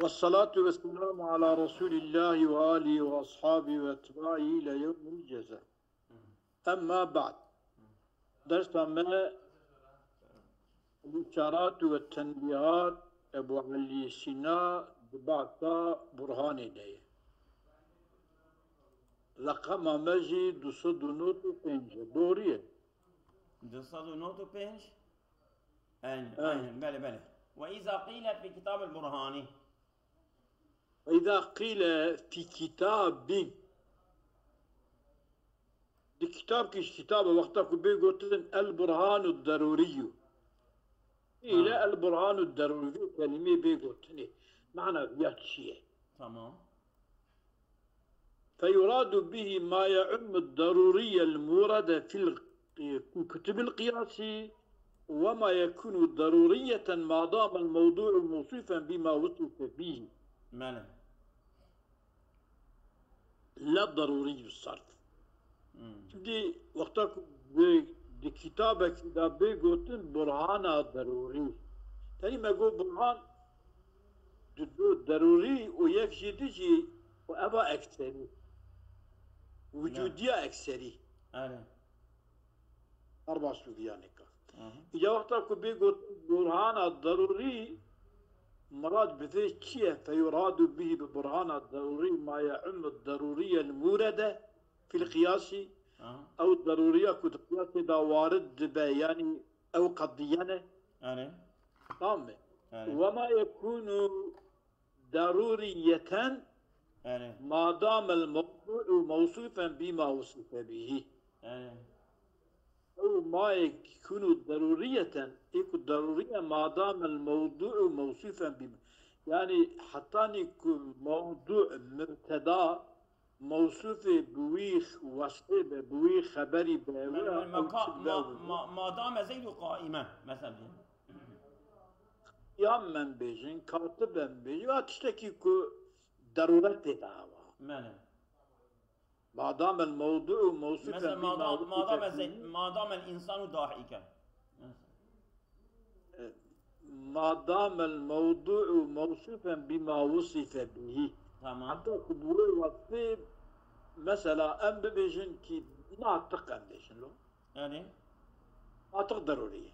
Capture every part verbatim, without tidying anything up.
والصلاة والسلام على رسول الله وآله وأصحابه وأتباعه إلى يوم الجزاء. أما بعد. Dersa me الإشارات والتنبيهات Ebu Elî Sîna di behsa Burhanê de ye. Reqema me jî du sed û nod û pênc e. Doğru ye. Du sed û nod û pênc? Aynen, aynen, belê, belê. وإذا قيل في كتاب البرهاني. وإذا قيل في كتاب. Di kitabkî ji kitaba wexta ku bê gotin El Burhanu Derûrî yo. Île El Burhanu Derûrî vê kelîmê bê gotinê. Mana viya çi ye? Tamam. فيراد به ما يعم الضروري المورد في الكتب القياس وما يكون ضرورية ما دام الموضوع موصوفا بما وصف به. Belê. لا ضروري الصرف. Hmm. Şimdi wexta ku bi, di kitabekî de bê gotin Burhana Derûrî. Tenî me got Burhan di du derûrî û yek jî di jî û eva ekserî. Wicûdiya ekserî. Erê. Arba sûviyaneka. Hı hı. Îca wexta ku bê got Burhana Derûrî, mirad bi vê çi ye? فيراد به bi Burhana Derûrî ما يعم الضروري المورد في القياس. Aha. Ew derûriya ku di qiyasê de warid dibe, yanî ew qediye ne. Erê. Tamam mı? Erê. وما يكون ضرورية Erê. ما دام الموضوع موصوفا بما وصف به. Erê. Ew ما يكون ضرورية, ê ku derûriye ما دام الموضوع موصوفا بما. Yanî hetanî ku mewdu, mubteda, mewsûfê bi wî wasfê be, bi wî xeberî be, Belê, wira belê, ew meka-, çi be ma-, ew be. Ma-, ma dame Zeydû qaimen, mesela diyelim. Qiyam em bêjin, katib em bêjin, ya tiştekî ku derûret tê de heva. Belê. Ma dame el mewdû mewsûfen Mesela, bî ma da-, ma dame mewsûfen Zeyd-, bî. Ma dame el insanu dahiken. Mesela. ما دام الموضوع موصوفا بما وصف به. Tamam. Heta ku bi wê wasfê, mesela, em bibêjin ki natiq em bêjin lo. Yani? Natiq derûrî ye.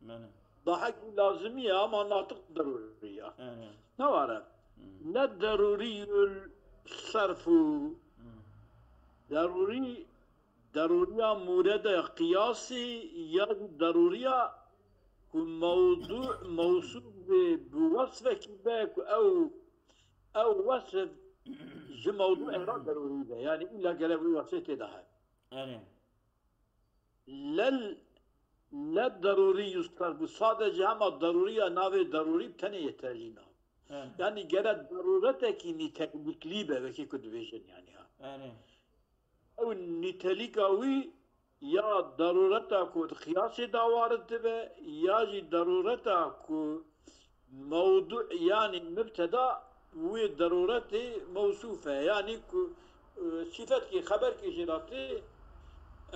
Belê. Dahik lazimî ye ama natiq derûrî ye. Yani. Ne were? Hmm. Ne derûrîyul serfu. Hmm. Derûrî Derûriya mûrede qiyasî ya jî derûriya ku mewdû mewsûf be bi wesfekî be ku ew, ew wesf ji mewdûê re derûrî be. Yanî îlla gere wî wesfê tê de hebe. Erê. Lel, ne derûrî yustar bu. Sadece hema derûriya navê derûrî tenê yeterlî nav. Erê. Yanî gere derûretekî nîteliklî be, wekî ku dibêjin yanî ha. Erê. Ew nîtelîka wî ya derûreta ku di qiyasê de warid dibe, ya jî derûreta ku mewdû, yanî mibteda wê derûretê mewsûf e, yanî ku, e, sîfetkî, xeberkî jê re tê,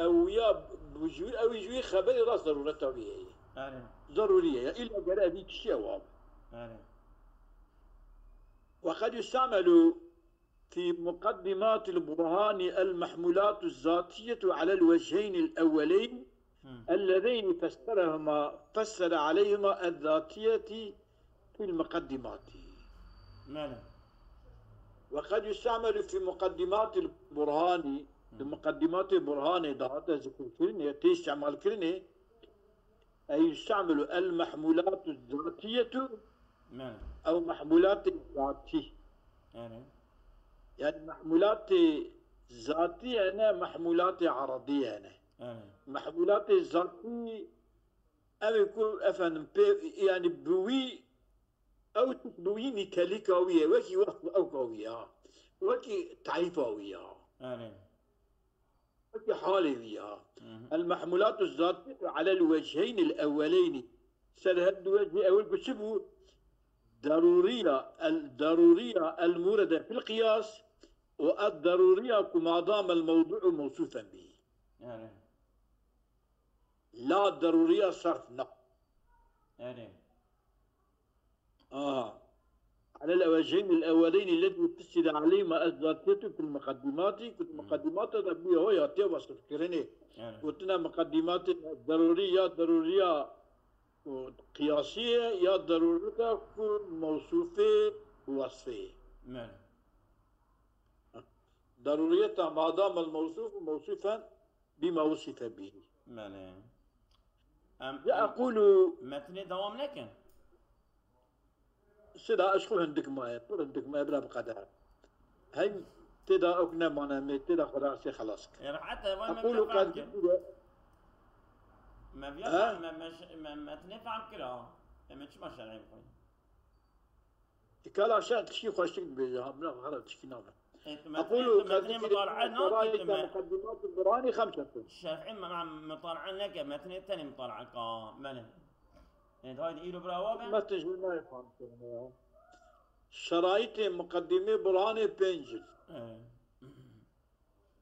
ew ya bi ji wî, ew jî wî xeberê rast derûreta wî heye. Erê. Derûrî ye. Ya îlla gere evî tiştî ew abe. Erê. وقد يستعمل في مقدمات البرهان المحمولات الذاتية على الوجهين الأولين Hı. اللذين فسرهما، فسر عليهما الذاتية في المقدمات. Belê. وقد يستعمل في مقدمات البرهان, Hı. Di muqeddimatê Burhanê de hate zikirkirinê, tê îstîmalkirinê, أي يستعمل المحمولات الذاتية Belê. Ew mehmûlatê zatî. Erê. Yani mehmûlatê zatî hene, mehmûlatê eradî hene. Erê. Mehmûlatê zatî ev ê ku efendim pê, yani bi wî, ew tişt bi wî nîtelîka wî ye, wekî wesf ew ka wî ya. Wekî tarîfa wî ya. Erê. Wekî halê wî ya. Hı hı. المحمولات الذاتية على الوجهين الأولين. Ser her du wecihê ewil ku çi bû? Derûriya, el, derûriya el mûrede fil qiyas û el derûriya ku ma dam el mewdû'u mewsûfen bî. Erê. La derûriya serf ne. Erê. الوجهين الأولين الذي فسر عليهما الذاتية في المقدمات، ku di muqedimata de bûye hoya tê wesifkirinê. Evet. Gotine muqedimata derûrî ya derûriya û qiyasî ye, ya derûriyeta ku mewsûfê û wesfê ye. Evet. Derûriyeta ma dama mewsûf û mewsûfen bima wusife bihî. Belê. Em, Ya em eqûlu metnê dewam nekin. Sida ez xwe hindik maye, pir hindik maye, bila bi qeder. Hey, tê da ok nemane, me tê da xwe da sê xelas kir. E, rahat e, vay me Eqûlu bile qed fahm kir. Me viya Ha? fahm, me, me, me, metnê fahm kir ha. Em çima şerê bixwin? Kala şer tişkî xweşik dibêje, ha, bila xera tişkî nabe. E, tu metnê, Eqûlu tu metnê qed mutalae nakî, tu me- muqeddimat Qur'anî xemsetun. Şerhê me, me mutalae neke, metnê tenê mutalae ka, belê. E, haydi îro bira wa be. Metin ji nayê fam kirine ya. Şeraîtê muqeddimê Burhanê pênc in. E.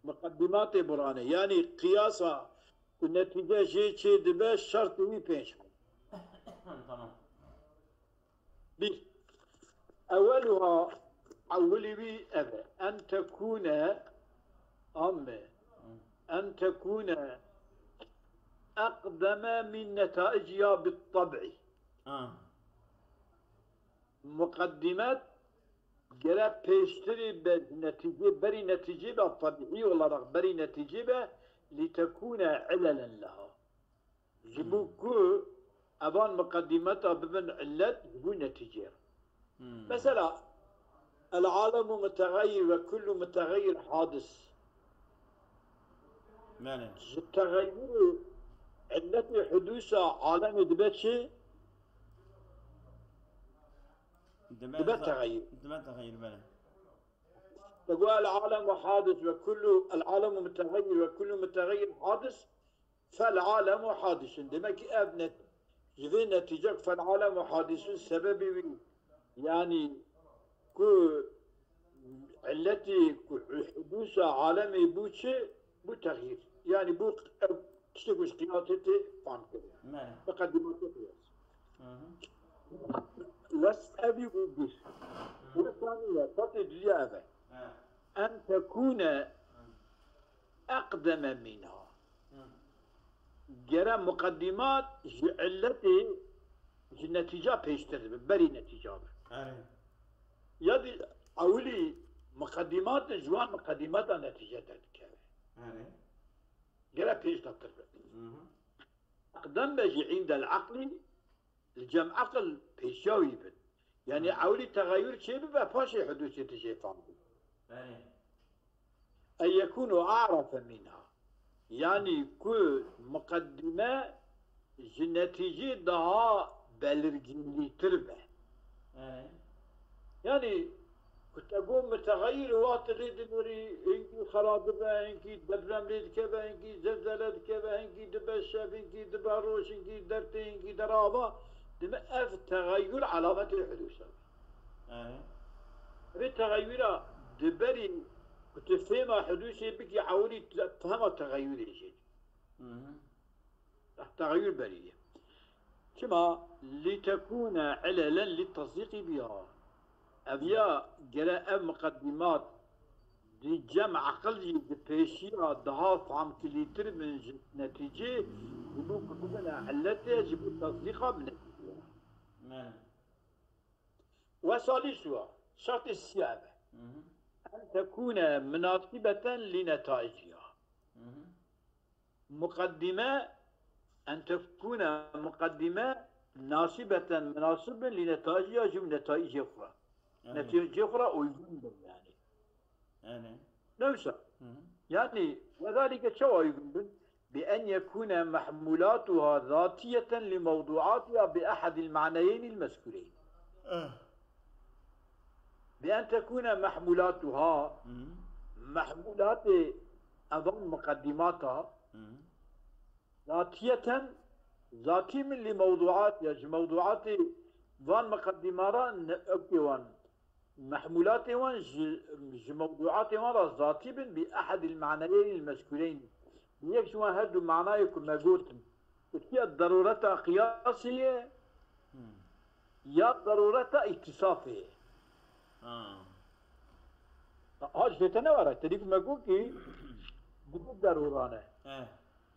Muqeddimatê Burhanê. Yanî qiyasa ku netîce jê çê dibe şertê wî pênc in. Tamam. Bir. Eweluha, ewilî wî ev e. En tekûne, amme. En tekûne eqdeme min netaiciha bit tab'i. Ha. Muqeddimet gere pêştirî be netîcê, berî netîcê be, tebîî olarak berî netîcê be, lîtekûne ilelen leha. Ji bo Hmm. ku evan muqedîmeta bibin illet ji bo netîcê re. Hmm. Mesela, el alemu muteğeyyir ve kullu muteğeyyir hadis. Belê. Ji teğeyyurê illetê hudûsa alemê dibe çi? Dibe Dibe za-, teğeyyur. Dibe teğeyyur, belê. Te got el alemu hadis ve kullu, el alemu muteğeyyir ve kullu muteğeyyir hadis. Fel alemu hadisun. Demek ki ev net-, ji vê netîcek fel alemu hadisun sebebî wî, yanî ku illetî ku hudûsa alemê bû çi? Bû texyîr. Yanî bû ev tiştê ku ji qiyasê tê fam kirin. Belê. Muqeddimatê qiyas. Hı hı. Wes evî û bir. Hı. Wesaniye, tatê duya ev e. He. En tekûne Hı. eqdeme mînha. Hı. Gere muqeddimat ji illetê, ji netîca pêştir dibe, berî netîca be. Erê. Ya di ewilî muqeddimat ji wan muqeddimata netîce derdikeve. Erê. Gere pêş de tir be. Hı hı. Eqdem be jî îndel eqlî, li cem eqil pêşiya wî bin. Yanî Hı. ewilî texeyur çêbibe, paşê hudûsê tu jê fam bî. Erê. En yekûnu a'refe mînha. Yanî ku muqeddime ji netîcê daha belirginlîtir be. Erê. Yanî ku te got muteğeyyir, wextê lê dinêrî, hinkî xera dibe, hinkî deprem lê dikeve, hinkî zelzele dikeve, hinkî dibe şev, hinkî dibe roj, hinkî dertê, hinkî derava, dime ev teğeyyur alametê hudûsa be. Erê. Vê teğeyyura di berî ku tu fêma hudûsê bikî, ewilî tu fehma teğeyyurê jê. Hı hı. Teğeyyur berî ye. Çima? Lîtekûne ilelen lî tesdîqî biha. Ev ya gere ev muqeddimat di cem eqil jî di pêşiya daha famkilîtir bin ji netîcê, ji bo ku bibine illetê, ji bo tesdîqa bi netîcê. Belê. Wesa lîswa, şertê sisiya ev e. Hı hı. En tekûne minasibeten lî netaiciha. Hı hı. Muqeddime, en tekûne muqeddime nasibeten, minasib bin lî netaiciha, ji bo netayicê xwe. Erê. Netîcê xwe re uygun bin yanî. Erê. Ne wisa? Hı hı. Yanî, ve zalike çawa uygun bin? Bi en yekûne mehmûlatuha zatiyeten li mewduatiha bi ehedil maneyênil mezkûreyn. Eh. Bi en tekûne mehmûlatuha, Hı hı. mehmûlatê evan muqeddimata, Hı hı. zatiyeten, zatî min li mewduatiha, ji mewduatê van muqeddimara ne, ewkê wan, mehmûlatê wan ji, ji mewduatê wan re zatî bin bi ehedil maneyênil mezkûreyn. Bi yek ji wan her du manayê ku me gotin. Gotiye derûreta qiyasê ye, Hmm. ya derûreta îtîsafê ye. Ha. Ha, ji te ne were. Te dî ku me got ki bi du derûran e. Eh.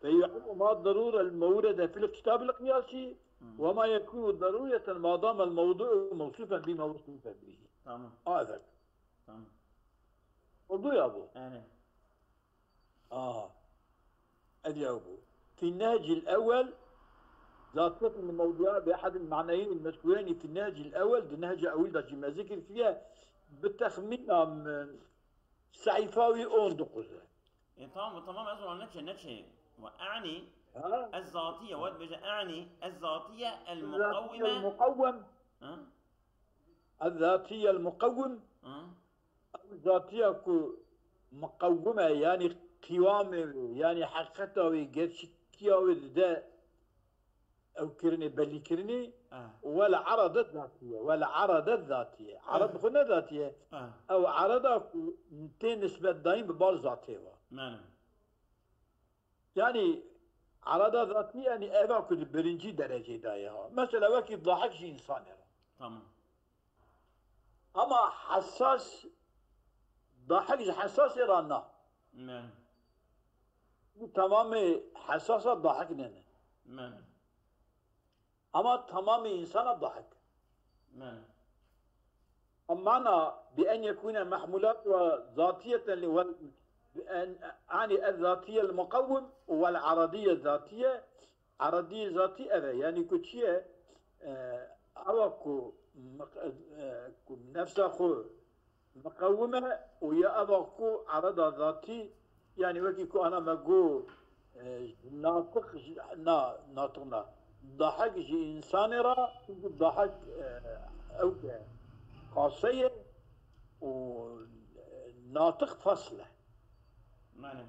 فيعم ما الضرورة الموردة في الكتاب القياسي وما يكون ضرورية ما دام الموضوع موصوفا بما وصف به. Tamam. Azek. Tamam. Oldu ya bu. Yani. Aa. Ev ya bu. في النهج الأول ذاتية الموضوع بأحد المعنيين المذكورين في النهج الأول, di nehca ewil de jî me zikir kiriye, bi texmîna min sehîfa wî on dokuz e. E, tamam, tamam, ez ona neçe, neçe. Ve a'ni Ha? ez zatiye, ve bêje a'ni ez zatiye el الذاتية muqawwime. المقوم. Ha? الذاتية المقوم. Ha? Ew zatiya ku miqewim e, yanî qîwamê wê, yanî heqîqeta wê, gerçekiya wê dide ew kirinê, bellîkirinê. Ah. Wel arade zatiye, wel arade zatiye. Arad bi xwe ne zatiye. Ah. Ew arada ku tê nisbetdayîn bi bal zatê ve. Mane. Yanî arada zatî, yanî eva ku di birincî derecê de ye. Mesela wekî dahik ji însanê re. Tamam. Ama hesas, dahik ji hesasê re na. Mane. Û temamê hesasa dahik nene. Mane. Ama temamê însana dahik. Mane. Mana bi en yekûne mehmûlat ve zatiyeten li wel, bi en, ani ez zatiye li muqewwim û wel aradiye zatiye, aradiye zatî ev e. Yanî ku çi ye? E, ewa ku miq-, e, ku nefsa xwe miqewim e û ya eva ku arada zatî, yanî wekî ku ana me got, e, natiq ji, na, natiq na. Dahik ji însanê re, çimkî dahik, e, ew ke qase ye û, e, natiq fasl e. Mane.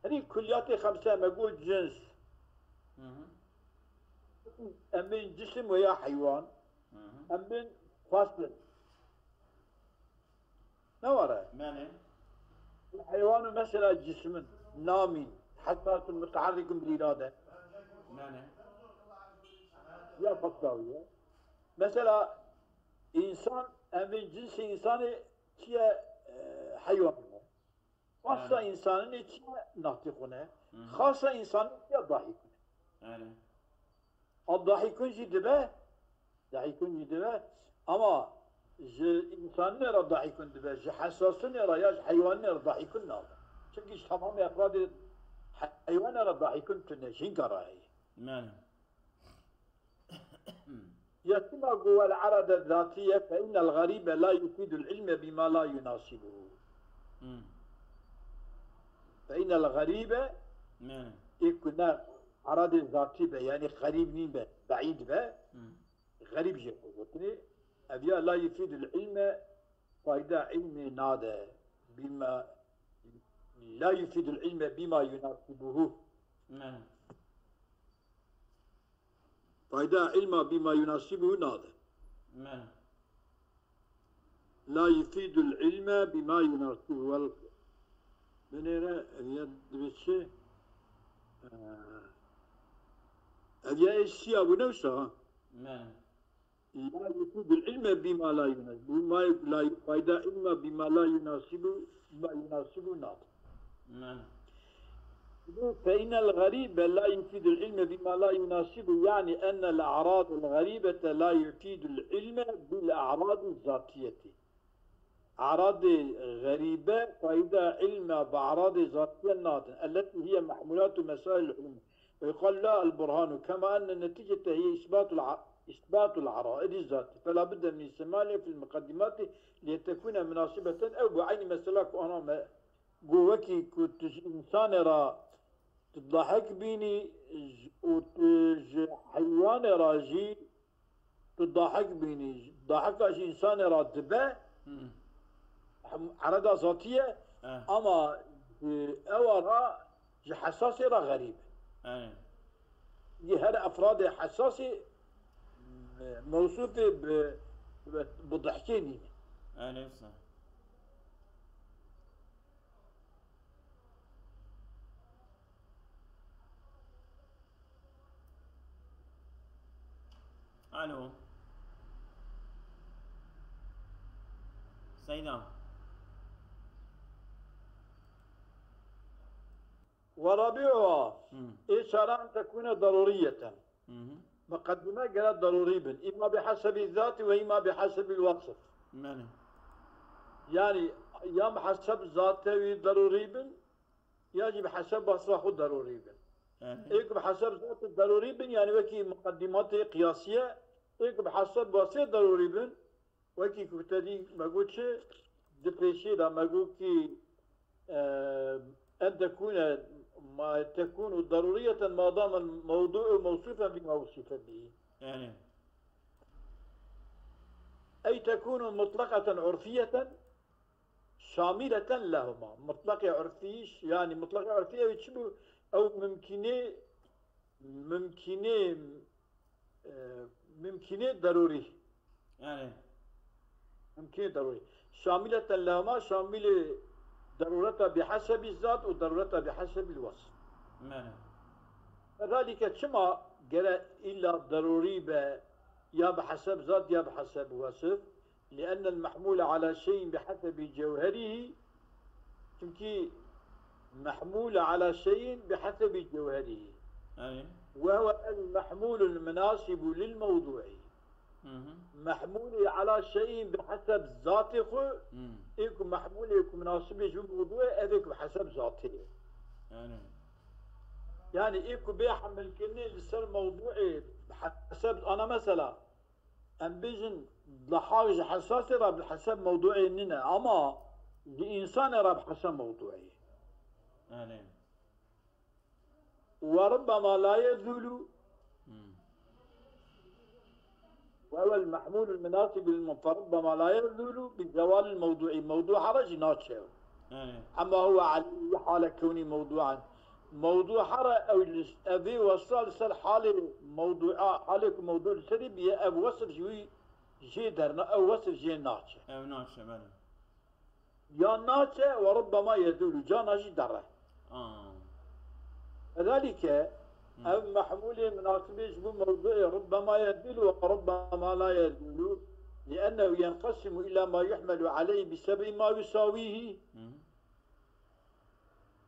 Herî kulliyatê xemse me got cins. Hı hı. Em bên cisim veya heywan. Hı hı. Em bên fasl. Ne were? Mane. Heywanû mesela cismin, namîn, hesasûn, mutaherrikûn bil îrade. Mane. Ya fasla wî ye. Mesela însan, em bên cinsê însanê çi ye, e, heywan e. Fasla Yani. Însanê çi ye, natiqûn e. Hı hı. Xasa însanê çi ye, dahikûn e. Yani. A dahikûn jî dibe, dahikûn jî dibe, ama ji însanê re dahikûn dibe, ji hesasûnê re ya ji heywanê re dahikûn nabe. Çimkî ji temamê efradê heywanê re dahikûn tune, ji hînka re heye. Yani. Ya çima got wel arade zatiye, fe innel garibe la yufidul ilme bima la yunasibuhu. Hı. Fe innel garibe, Yani. ê ku ne aradê zatî be, yanî xerîb nîn be, beîd be, Hı. xerîb jê xwe gotinê, ev ya la yufidul ilme, fayda ilmê nade, bima, la yufidul ilme bima yunasibuhu. Yani. Fayda ilma bima yunasibuhu nade. Yani. La yufidul ilme bima yunasibuhu. Wel, binêre, ev ya dibe çi? Ee, ev ya ê siya bû ne wisa ha? Yani. La yufidul ilme bima la yunasibuhu. Bima la, fayda ilma bima la yunasibuhu, bima yunasibuhu nade. Yani. فإن الغريب لا يفيد العلم بما لا يناسبه، يعني أن الأعراض الغريبة لا يفيد العلم بالأعراض الذاتية. Eradê xerîbe fayda ilma bi eradê zatiye nadin, التي هي محمولات مسائل العلوم. ويقال لا البرهان، كما أن النتيجة هي إثبات الع-، إثبات العرائض الذاتية، فلا بد من استعماله في المقدمات لتكون مناسبة. Ew bi eynî mesela ku ana me got, wekî ku tu ji însanê re tu dahik bînî û tu ji heywanê re jî tu dahik bînî. Dahika ji însanê re dibe, Hı. hem ereda zatî ye, Eh. ama, e, ewa re ji hesasê re xerîb e. Yani. Yê her efradê hesasê, e, mewsûfê bi, bi, bi dihkê nîne. Yani, wisa. Alo. Seyda. ورابعها Hmm. ê çaran tekûne darûriyeten. Mhm. Miqedime gere darûrî bin. Îma bi hesebî zatî ve îma bi hesebî wasf. Belê. Yani ya bi heseb zatê wî darûrî bin ya jî bi heseb wasfa xwe darûrî bin. Yani. Ê ku bi heseb zatê darûrî bin yani wekî miqedîmatê qiyasiye, ê ku bi heseb wasfê darûrî bin, wekî ku te dî me got çi, di pêşî de me got kî, e, en tekûne ma tekûnu darûriyeten ma dame mewdû'u mewsûfen bî mewsûfen bî. Yani. Ey tekûnu mutlaqeten urfiyeten şamileten lehuma. Mutlaqê urfî, yani mutlaqê urfî ew çi bû? Ew mimkînê, mimkînê, e, mimkînê darûrî. Yani. Mimkînê darûrî. Şamileten lehuma, şamilê darûreta bi hesebî zat û darûreta bi hesebî wasf. Yani. Kedalîke çima gere îlla darûrî be ya bi heseb zat ya bi heseb wasf? Li'ennel mehmûle ala şeyin bi hesebi cewherîhî. Çimkî mehmûle ala şeyin bi hesebi cewherîhî. Yani. Ve huwe el mehmûlul munasibu lil mewdû'î. Mhm. Mehmûlê ala şeyin bi heseb zatê xwe, Hmm. ê ku mehmûlê ku minasibê ji mewdû ye, ev ê ku bi heseb zatê ye. Yani. Yani ê ku bê hemilkirinê li ser mewdûê bi heseb, ana mesela, em bêjin dahak ji hesasê re bi heseb mewdûê nîne, ama ji însanê re bi heseb mewdûê ye. Yani. وربما لا يزول Hmm. وهو المحمول المناسب للم-، فربما لا يزول بزوال الموضوع. Mewdû here jî naçe. Yani. Hema huwa aleyhi hale kewni mewdûan. Mewdû here ew li, evê wesfa li ser halê mewdûa, halê ku mewdû li serî biye, ev wesf ji wî jê derna, ew wesf jê naçe. Ev naçe, belê. Ya naçe ve rubbema yezûlu, cana jî dere. Aa. Kedalîke, Hı. ev mehmûlê minasibê ji bo mewduê rubbema yezûlu ve rubbema la yezûlu, liennehu yenqesimu ila ma yuhmelu aleyhi bi seb'i ma yusawîhî. Hı.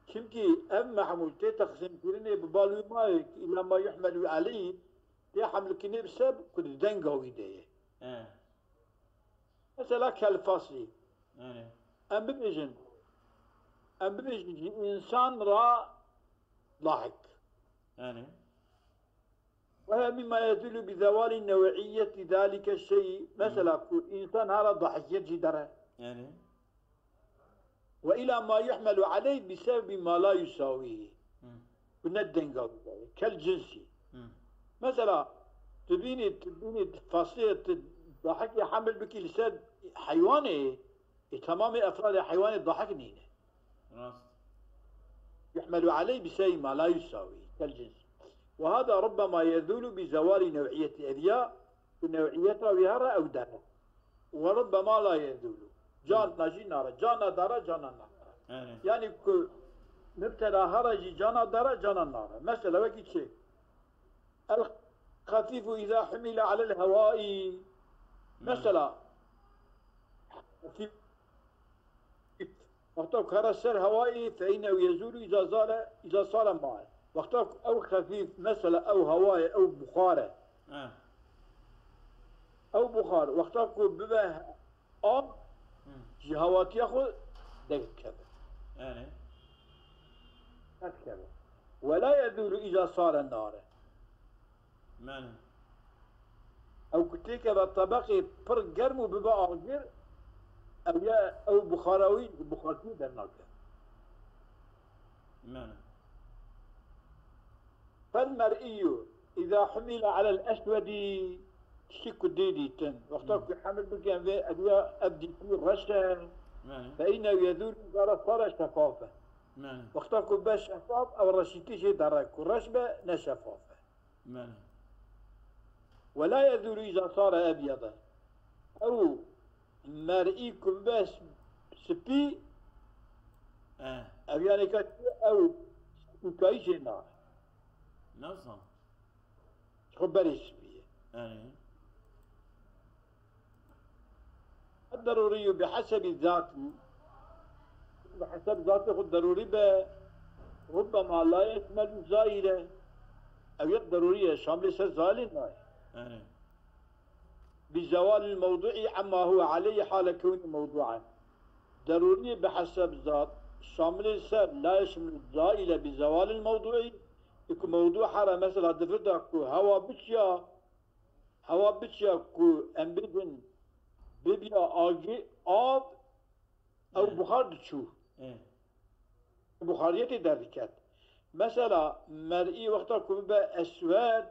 Çimkî ev mehmûl tê teqsîmkirinê bi bal wî mayê ila ma yuhmelu aleyhi, tê hemlkirinê bi seb ku di denga wî de ye. E. Mesela kel faslî. Yani. Em bibêjin, em bibêjin ji însan ra dahik. Yani. Ve mimma yedullu bi zewali nev'iyeti zalike şeyi. Mesela ku însan hara dahikiyet jî dere. Yani. Ve ila ma yuhmelu aleyh bi sebebi ma la yusawihi. Hı. Ku ne denga wî de ye. Kel cinsî. Hı. Mesela, tu bînî, tu bînî faslê tu dahikê hemil bikî li ser heywanê, ê, temamê efradê heywanê dahik nîne. Rast. Yuhmelu aleyh bi sebebi ma la yusawi, kel cins. Ve hada rubbema yezulu bi zewali nev'iyeti, ev ya, ku nev'iyeta wî here ew dere. Ve rubbema la yezulu. Cana jî nare. Cana dare, cana nare. Yani. Yani ku mubteda here jî cana dare, cana nare. Mesela wekî çi? El xefîfu îza humile alel hewai. Mesela, xefîf, wexta ku here ser hewayê, fe innehu yezûlu îza zale, îza sare mae. Wexta ku ew xefîf, mesela ew hewa ye, ew buxar e. Ha. Ew buxar, wexta ku bibe av, Hı. ji hewatiya xwe derdikeve. Yani. Derdikeve. Wela yezûlu îza sare nare. Yani. Ew ku têkeve tebeqê pir germ û bibe agir, ew ya ew buxara wî ji buxartiyê dernake. Yani. Fel mer'iyyu îza humile alel eswedî, tiştî ku dê dîtin. Wexta Hı. ku hemil bikin vê, ev ya ev dîtî reş e. Yani. Fe innehu yezûlu îza sare şefafen. Yani. Wexta ku be şefaf, ew reşîtî jê dere. Ku reş be, ne şefaf e. Yani. Wela yezûlu îza sare ebyede. Ew mer'î ku be spî, E. ev yanî ka ew spîkayî jê nare. Nasıl? Xwe berê spî ye. Yani. Qed الضروري بحسب ذاته، bi hesab zatê xwe derûrî be, ربما لا يشمل الزائل. Ew yek derûrî ye, şamilê ser zailê nayê. Erê. بزوال الموضوع عما هو عليه حال كونه موضوعا. Derûrî bi hesab zat, şamilê ser لا يشمل الزائل بزوال الموضوع. Ku mewdû here, mesela di vir de ku hewa biçiya, hewa biçiya ku em bêjin bibiya agî, av, ew Ê. buxar diçû. Ê. Buxariyetê derdiket. Mesela mer'î wexta ku bibe eswed,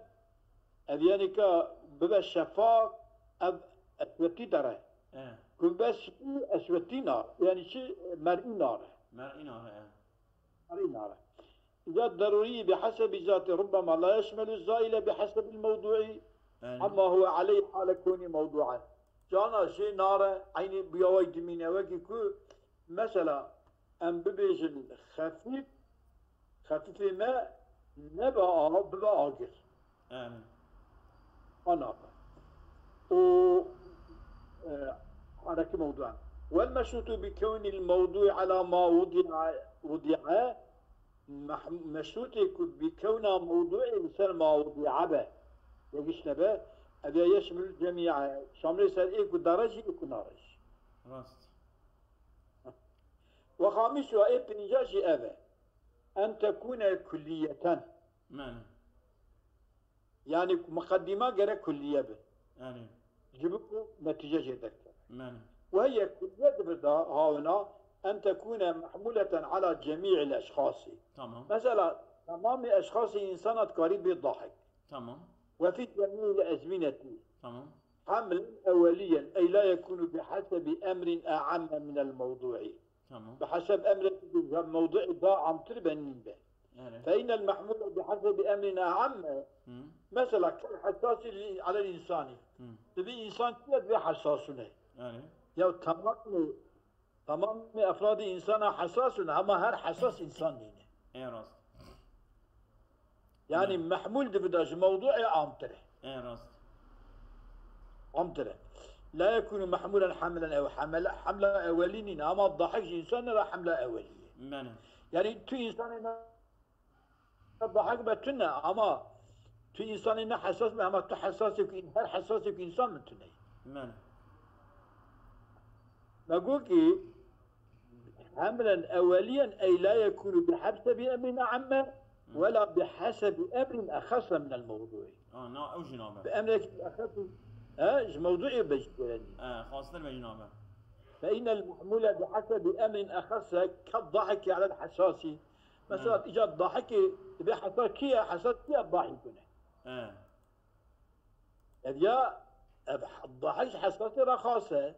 ev yani ka bibe şefaq, ev eswedî dere. Ê. Ku bibe spî, eswedî nar. Yani çi, mer'î nar e. Mer'î nar e. Mer'î nar e. Îza derûrî bi hesebi zatê, rubbema la yeşmelu zayile bi hesebil mewdûî, Ê. amma huve aleyh hale kûnî mewdûen. Cana jê nare, eynî bûya wê dimîne, wekî ku mesela em bibêjin xefîf, xefîfê me nebe av, bibe agir. Erê. Ana be. O, e, hareke mewdûen. Wel meşrutu bi kewnil mewdû ala ma wudi'a, wudi'a, meh-, meşrutê ku bi kewna mewdûê li ser ma wudi'a be. Yegişne be, ev ya yeşmil cemî'a, şamilê ser ê ku dare jî, ê ku nare jî. Rast. Ve xamisuha, ê pênca jî ev e. En tekûne kulliyeten. Mane. Yani muqeddîma gerek kulliye be. Yani. Ji bo ku netîce jê derkeve. Mane. Ve hiye kulliye di vir de hawina en tekûne mehmûleten ala cemî'il eşxasî. Tamam. Mesela, temamê eşxasê însana dikarî bê dahik. Tamam. Ve fî cemî'il ezmînetî. Tamam. Hemlen eweliyen, ey la yekûnu bi hesebi emrin e'amme minel mewdû'i. Tamam. Bi heseb emrek mewdû'ê da amtir be nîn be. Evet. Fe innel mehmûle bi hesebi emrin e'amme. Hı. Mesela kel hessasî li, alel insani. Hı. Divê insan çi ye, divê hessasûne. Evet. Ya tamamê, tamamê efradê insana hessasûne, ama her hessas insan nîne. Ê rast. Yani Hı. mehmûl di vir de ji mewdû'ê amtir e. Ê rast. Amtir e. La yekûnu mehmûlen hemlen ew hemle, hemla ewelî nîne. Ama dahik ji însanê re hemla ewelî ye. Mene. Yani tu însanê ne dahik be tune, ama tu însanê ne hessas be, ama tu hessasê ku, her hessasê ku însan min tune. Mene. Me got ki, hemlen eweliyen, ey la yekûnu bi hesebi emrin e'amme, Hı. wela bi hesebi emrin exasse minel mewdû'i. Ha, na, ew jî nabe. Bi emrek exasse, he, ji mewdû'ê be jî gerek. E, xastir be jî nabe. Fe innel mehmûle bi hesebi emrin exasse kel dahiki alel hessasî. Mesela, Hı. îca dahikê, divê hessas kî ye, hessas kî ye, dahikûne. E. Ev ya, ev dahik ji hessasê re xas e.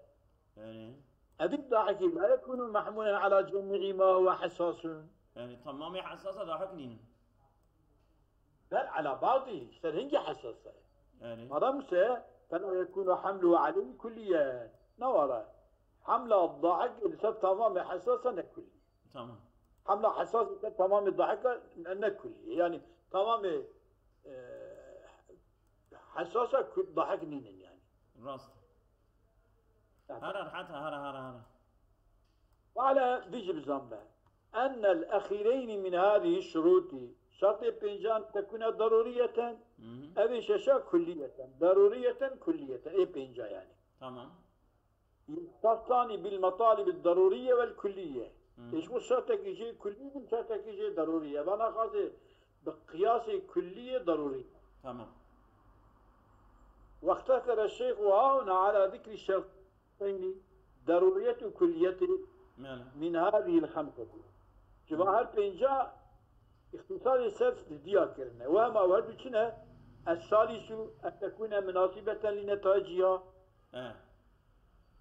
Yani. Ev dahikî la yekûnu mehmûlen ala cemî'î ma huve hessasûn. Yani tamamê hessasa dahik nînin. Bel ala ba'dî, ser hingî hessas e. Yani. Madem se, fela yekûnu hamluhu aleyhi kulliyen. Ne wara? Hamla dahik li ser tamamê hessasa ne kullî. Tamam. Hamla hessas li ser tamamê dahika ne, ne kullî. Yani tamamê, e, hessasa ku-, dahik nînin yani. Rast. Evet. Hara, rahat, hara, hara, hara. Ve ala vî jî bizan be. Ennel exîreyni min hâzî şurûtî. Şertê pêncan tekûne darûriyeten, Hı hı. ev ê şeşa kulliyeten. Darûriyeten, kulliyeten. Ê pênca yani. Tamam. Yextassani bil metalib darûriye vel kulliye. Hı hı. Ê ji bo şertekî jê kullî bin, şertekî jê darûrî ye. Vana xasê bi qiyasê kulliyê darûrî. Tamam. Wextesere şeyxu hauna ala zikri şerteyni, darûriyet û kulliyetê Mele. min hâzihil xemsetî. Ji van Hı. her pênca îxtîsarê ser diya kirine. Wema û her du çi ne? Es-salisu en tekûne minasibeten li netayiciha. E.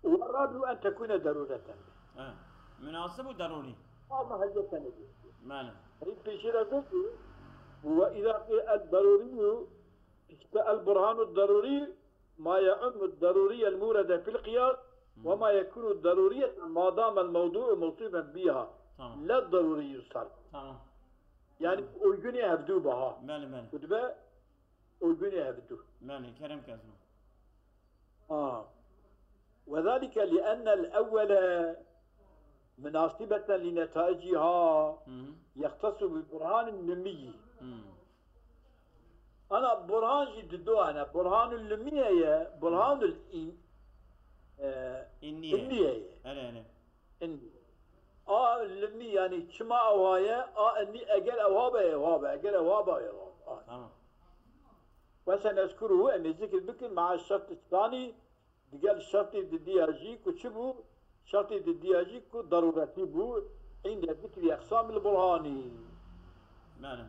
والرابع أن تكون ضرورة. Ha. Münasib û darûrî. Ama hecetene diyor. Mane. Ey pêşî re got, وإذا قيل الضروري، işte البرهان الضروري ما يعم الضروري المورد في القياس Hı. وما يكون ضرورية ما دام الموضوع موصوفا بها. Tamam. لا الضروري الصرف. Tamam. Yani Hı. uygunê hevdû baha. Mane, mane. Ku dibe uygunê hevdû. Mane, kerem kesno. Ha. وذلك لأن الأول مناسبة لنتائجها Mhm. يختص ببرهان لمي. Mhm. Ana burhan jî di do hene. Burhanul limiye ye, burhanul in, e, Înniye. inniye ye. Erê, erê. In. A limi yani çima ew haye, a inni eger ew habe, ew habe, eger ew habe, ew habe. Tamam. Ve senezkuruhu, em ê zikir bikin, ma'a şert sani, digel şertê didiya jî ku çi bû? Şertê didiya jî ku daruretî bû, inde zikri exsamil burhani. Bele.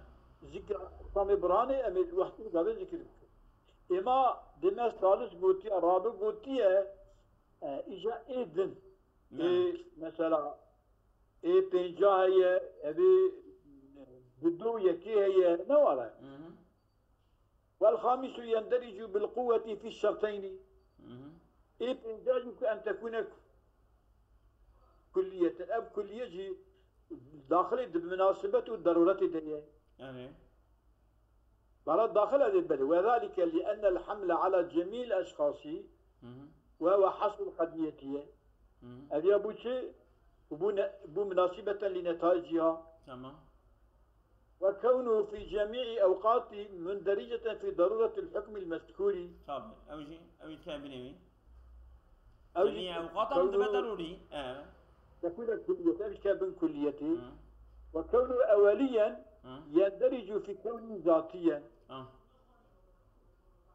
Zikr exsamê burhanê em ê wextî gabe zikir bikin. Êma dime salis gotiye, rabi gotiye, e, îja ê din. Ê, Bele. mesela, ê pênca heye, evê, e, bi do yekê heye, ne were? Mhm. والخامس يندرج بالقوة في الشرطين. Mhm. Ê pênca jî ku en tekune kulliyeten. Ev kulliye jî daxilê di minasebet û daruretê de ye. Erê. Bara daxil ev ê belê. وذلك لأن الحمل على جميع الأشخاص Mhm. وهو حصر القضية ye. Mhm. Ev ya bû çi? Bû ne-, bû مناسبة لنتائجها. Tamam. وكونه في جميع أوقات مندرجة في ضرورة الحكم المذكور. Tabi. Ew jî, ew jî dikeve binê wî. Ew Cemî ewqatan dibe derûrî. E. تكون كلية، ev dikeve bin kulliyetî. Hı. وكونه أوليا Hı. يندرج في كونه ذاتيا. Ah.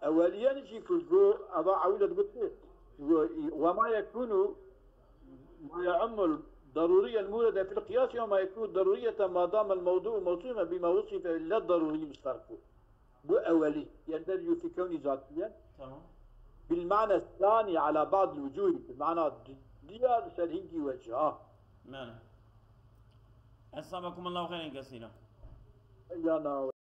أوليا jî ku go ava ewil digote. Go, وما يكون، ما يعم الضروري المورد في القياس، وما يكون ضروريا ما دام الموضوع موصوفا بما وصف إلا الضروري مشترك. Bu ewelî. يندرج في كونه ذاتيا. Tamam. بالمعنى الثاني على بعض الوجوه. Bi mana diya li ser hingî weciha. Bele. Esabakumullahu xeyren kesîra. Ya na